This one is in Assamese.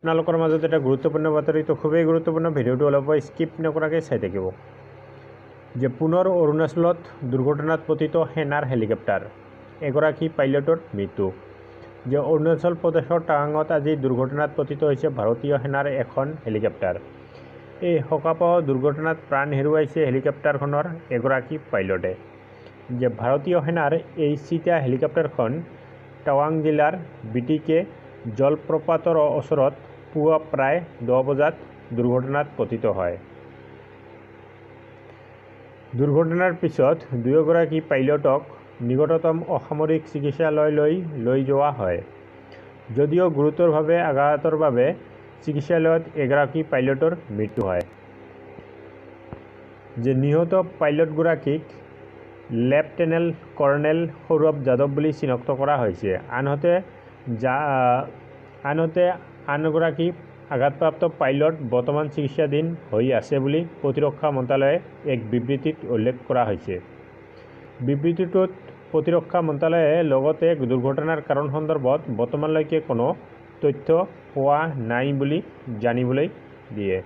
আপোনালোকৰ মাজত এটা গুৰুত্বপূৰ্ণ বাতৰি, তো খুবেই গুৰুত্বপূৰ্ণ ভিডিঅ'টো অলপ স্কিপ নকৰাকৈ চাই থাকিব যে পুনৰ অৰুণাচলত দুৰ্ঘটনাত পতিত সেনাৰ হেলিকপ্টাৰ, এগৰাকী পাইলটৰ মৃত্যু। যে অৰুণাচল প্ৰদেশৰ টাৱাঙত আজি দুৰ্ঘটনাত পতিত হৈছে ভাৰতীয় সেনাৰ এখন হেলিকপ্টাৰ। এই শোকাবহ দুৰ্ঘটনাত প্ৰাণ হেৰুৱাইছে হেলিকপ্টাৰখনৰ এগৰাকী পাইলটে। যে ভাৰতীয় সেনাৰ এই চিতা হেলিকপ্টাৰখন টাৱাং জিলাৰ বিটিকে জলপ্ৰপাতৰ ওচৰত পুৱা প্ৰায় 10 বজাত দুৰ্ঘটনাত পতিত হয়। দুৰ্ঘটনাৰ পিছত দুয়োগৰাকী পাইলটক নিকটতম অসামৰিক চিকিৎসালয়লৈ লৈ যোৱা হয় যদিও গুৰুতৰভাৱে আঘাতৰ বাবে চিকিৎসালয়ত এগৰাকী পাইলটৰ মৃত্যু হয়। যে নিহত পাইলটগৰাকীক লেফটেনেণ্ট কৰ্ণেল সৌৰভ যাদৱ বুলি চিনাক্ত কৰা হৈছে। আনহাতে আনগৰাকী আঘাতপ্ৰাপ্ত পাইলট বৰ্তমান চিকিৎসাধীন হৈ আছে বুলি প্ৰতিৰক্ষা মন্ত্ৰালয়ে এক বিবৃতিত উল্লেখ কৰা হৈছে। বিবৃতিটোত প্ৰতিৰক্ষা মন্ত্ৰালয়ে লগতে দুৰ্ঘটনাৰ কাৰণ সন্দৰ্ভত বৰ্তমানলৈকে কোনো তথ্য পোৱা নাই বুলি জানিবলৈ দিয়ে।